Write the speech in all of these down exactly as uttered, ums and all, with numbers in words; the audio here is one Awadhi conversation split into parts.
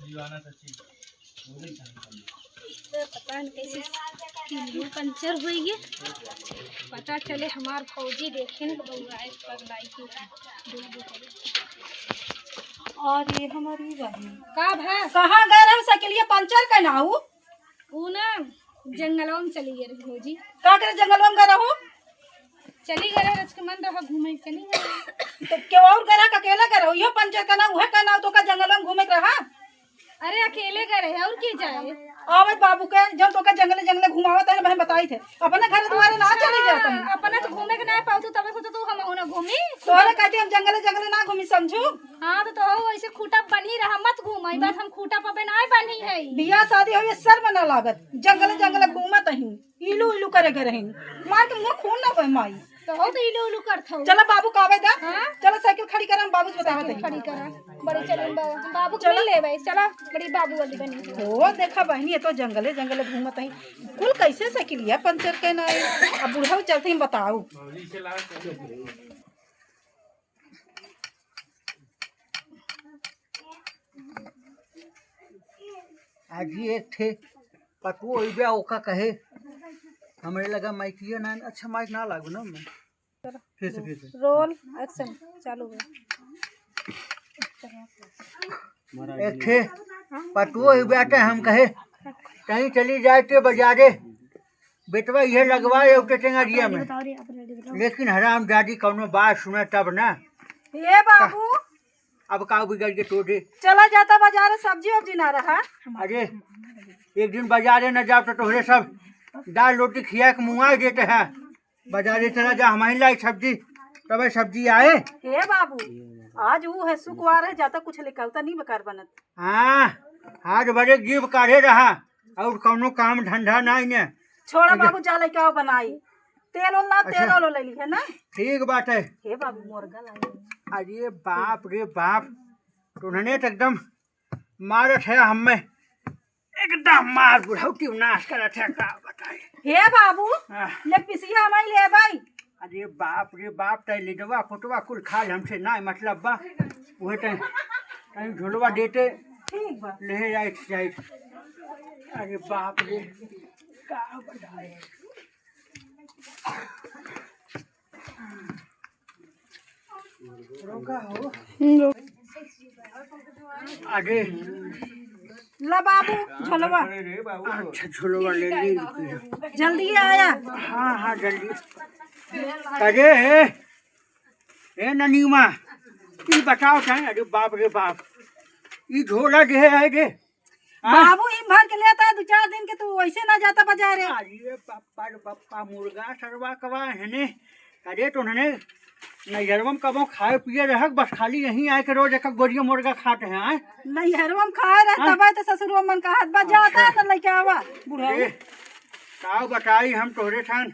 तो पता नहीं कैसे किलो पंचर होइए। पता चले हमार फौजी देखे न तो बउराए पगलाई के। और ये हमारी बहन। का भा? कहाँ गए रहो साइकिलिया पंचर के ना ऊ? ऊ ना जंगलवा में चली गई रही भौजी। का करे जंगलवा में गए रहो? चली गई रहे, रच के मन रहा घूमे, चली गई। तो क्यों और गए रहा, अकेला गए रहो? यो पंचर का ना, उहे का ना, तो का जंगलवा में घूमे के रहा? अरे अकेले गए रहे, और के जाए? आवत बाबू के, जब तो का जंगले जंगले घुमावत है, मैं बताई थे, अपने घर द्वारे ना चली जाता है। अपना तो घूमे के ना पाऊ, तो तबे सोचो तो हम ना घूमी। तोहरे कहते हम जंगले जंगले ना घूमी, समझू? हाँ, तो, तो हो ऐसे खूटा बनी रहा, मत घूम। ई बात हम खूटा पे ना बनी है। बियाह शादी हो, ये शर्म ना लागत, जंगले जंगले घूमत ही, इलू इलू करे गए रही, मार के मुंह खून ना होए माई। तो हो तो इलू इलू करत हो। चला बाबू का आवे दा। हाँ? चला साइकिल खड़ी करा, हम बाबू से बतावत साइकिल है। खड़ी करा। बड़ी चल बा-, बाबू के चला। ले लेबै, चला, बड़ी बाबू वाली बनी। ओ देखा बहनी, ये तो जंगले जंगले घूमत है, कुल कैसे साइकिलिया पंचर के ना आई। अब बुढ़ऊ चलते ही बताऊ। आज ही एक ठे पतुओ अइबे, ओका कहे, हमरे लगा माइकिया ना, अच्छा माइक ना लागू ना मैं। चलो। फिर से, फिर से। रोल, एक्शन, चालू हो। एक ठे पतुओ अइबे, आटे हम कहे, कहीं चली जाए ते बाजारे, बेटवा इहे लगवा एगो टेंगरिया में। बताओ रे, आप रेडी बताओ। लेकिन हरामजादी कौनो बात सुने तब ना। ए बाबू। अब का बिगड़ के तोरे? चला जाता बाजार, सब्जी उब्जी ना रहा। अरे, एक दिन बाजारे न जाओ तो तोहरे सब दाल रोटी खिया के मुआ देते हैं। बाजारे चला जा, हम ही लाई सब्जी, तबे सब्जी आए। ए बाबू, आज ऊ है शुक्रवार है, जाता कुछ लेकर आवता नहीं बेकार बनत। हाँ, आज बड़े जीव काढ़े रहा, और कौनो काम धंधा नहीं ने। छोड़ा बाबू, जा लेके आओ बनाई। तेल ओल ना, तेल अच्छा। ओल ले ली है ना? ठीक बात है। हे बाबू, मुर्गा लाई। अरे बाप रे बाप, उन्होंने तो एकदम मारत है हमें, एकदम मार बुढ़ौती नाश करत है, का बताए। हे बाबू, आह। ले पिसिया हमारी ले भाई। अरे बाप रे बाप, तै लिडवा फोटवा कुल खा ले, हमसे ना मतलब बा। उहे तै, तै झोलवा देते, ठीक बा। ले जाए, जाए। अरे बाप रे, का बताए। रोका हो। हम्म, रोक। आगे। ला बाबू, झोलवा। अच्छा, झोलवा ले ली, रुकी जा। जल्दी आया। हाँ, हाँ, जल्दी। अरे, ए, ए, ननीमा, ई बताओ चाहे, अरे बाप रे बाप, ई झोला जे है, है जे, हाँ? बाबू, हिम भर के लेता है, दो चार दिन के, तू वैसे ना जाता बाजारे। अरे बापा रे बापा, मुर्गा सरवा कवा है ने। अरे तो उन्होंने नैहरवा में कबो खाए पिए रहक, बस खाली यहीं आए के रोज एक गोरिया मुर्गा खाते हैं, आए? नैहरवा में खाए रहे, हाँ? तब तो ससुरवा मन का हाथ बस जाता अच्छा। है ना लेके आवा, बुढ़ऊ। अरे, का बताई हम तोहरे ठान,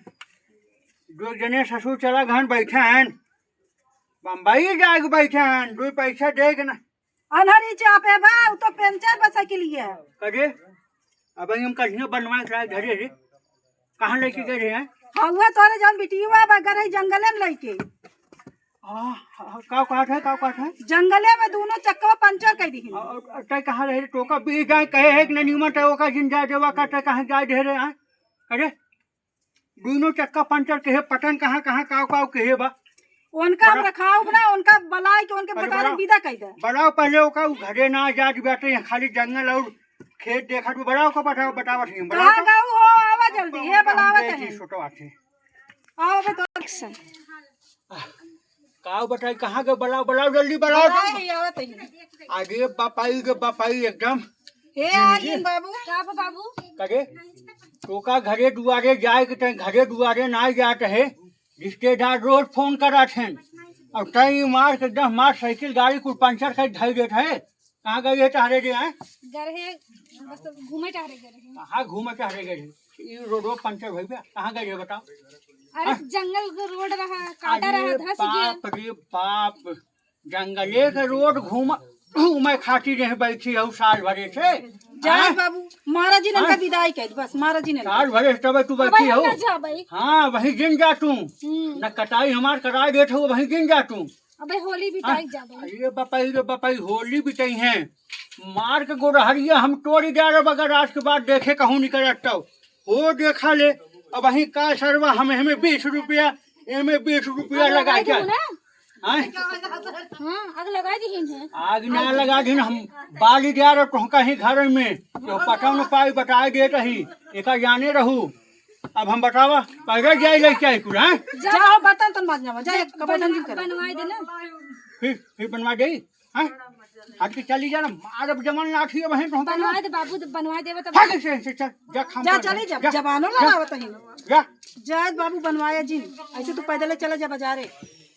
दो जने ससुर चला घन बैठे हैं, बम्बई जाए के बैठे हैं, दो पैसा दे के ना। अनहरी चापे बा, उ तो पंचर बा साइकिलिया। कहे, अब हम कहीं बनवा के लाए घरे रे। कहाँ लेके गए रहे हैं? हउआ तोरे जौन बिटिया बा, गए रही जंगले में लेके। आ, आ, का कहत है, का कहत है? जंगले में दोनों चक्कवा पंचर कर दी। आ, आ, तै कहाँ रहे रे? टोका भी जाए कहे है कि नहीं निमन, तै ओका जिन जाए देवा का, तै कहाँ जाए दे रहे हैं? अरे, दुनो चक्का पंचर के है, पता न कहाँ, कहाँ, काव, काव के है बा। उनका हम बड़ा रखाव ना, उनका बलाए के उनके अरे बतारे बड़ा विदा कइ दे। बड़ा पहले ओका उ घरे ना जात बाटे, यहाँ खाली जंगल और खेत देखत बा। बड़ा ओका बताओ, बतावत ही हम, बड़ा कहाँ ओका। गऊ हो? आवा जल्दी, हे बलावत है। छोटवा थे। आओ बे तो एक्शन। काव बताई, कहाँ के बलाओ, बलाओ, जल्दी बलाओ तुम। बलाए ही आवत ही। आगे बापाई के बापाई एकदम। हे जिंदगी। आगिन बाबू। का बा बाबू? करे, तोका घरे दुआरे जाए के, तै घरे दुआरे ना जात है। रिश्तेदार रोज फोन करत हैं। और तै मार के दस मार साइकिल गाड़ी कुल पंचर कर धई देत है। कहाँ गई है तहरे जे, हैं? घर है, बस घूमे टहरे गए रहे। कहाँ घूमे टहरे गए रहे? ई रोडवा पंचर भई बा, कहाँ गए रहे बताओ? अरे हाँ? जंगल के रोड रहा, काटा अरे रहा, धस गया। बाप रे बाप, जंगले के रोड घूम, घूमे खातिर रहे बैठी हूँ साल भरे से। जाए हाँ? बाबू, महाराज जी ने हाँ? इनका विदाई कर, बस महाराज जी ने इनका। साल भरे से तबे तू अब बैठी हम हो। ना जाबे। हाँ, वही दिन जा तू। हम्म। न कटाई हमार करा देत हो, वही दिन जा तू। अबे होली बिताई जा बे। अरे बपाई रे बपाई, होली बिताई हैं। मार के गोरहरिया हम तोड़ी जा रहे, अगर आज के बाद देखे कहूँ निकल तो। हो देखा ले, अब अहीं का सरवा, हमें, हमें बीस रुपया, एमे बीस रुपया आग लगा लगा के। दीहू ना। हैं? हाँ, आग लगा दीहिन है। आग ना लगा दीहिन, हम बाली जा रहे तो कहीं घर में, तो पता न पाई, बताए देत ही, एका जाने रहू। अब हम बतावा, पैदल जाई लेके आई कुल, हैं? जाओ, बर्तन तन माज जावा, जा, एक बर्तन बनवा-, जी करो। बनवाई देना। फिर, फिर बनवा दे, हैं? हट के चली जा ना, मारब जमन लाठी अब हैं तो हम बनवा दे बाबू, बनवा देबे तब। हट से, से, चल, जा, काम जा, कर, चली जा, जा, जबानो जा, लड़ावत ही। जा। जा बाबू, बनवाया जी, ऐसे तू पैदल चला जा बाजारे।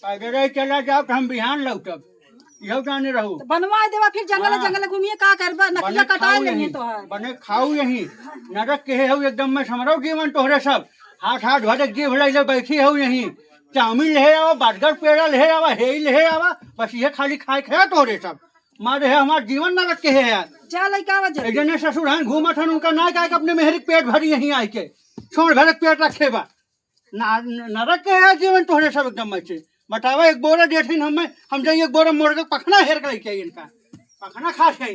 पैदल चला जाओ तो हम बिहान लौटब, इहो जाने रहू। तो बनवा देबा, फिर जंगल हाँ। जंगल घूमिए, का करबा, नकिया बने कटाए खाऊ लेंगे यहीं, तोहार। बने खाऊ यहीं। नरक के हे हऊ एकदम में समरो जीवन तोहरे सब। हाथ हाथ भरे जीभ लैले बैठी हऊ यहीं। चाउमीन ले आवा, बर्गर पेड़ा ले आवा, हे ले आवा, बस ये खाली खाए के है तोहरे सब। मारे है हमार जीवन नरक के है यार। जा लइका आवा जल्दी। एक जने ससुर हैं घूमत हन, उनका ना कहे कि अपने मेहरी के पेट भरी यहीं आए के। छोड़ भरे के पेट रखे बा। ना, न-, नरक के है जीवन तोहरे सब एकदम में से। बतावा, एक बोरा देथिन हमें, हम जाई एक बोरा मोड़ के पखना हेर के लेके आई इनका। पखना खा से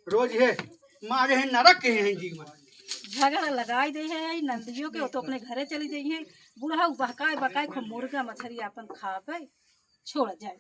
रोज है, मारे हैं नरक के हैं जीवन। झगड़ा लगाई दे है, ई नंदियो के, वो तो अपने घरे चली जाई है। बूढ़ा उ बहकाए बहकाए खूब मुर्गा मछरी अपन खाबे, छोड़ जाए।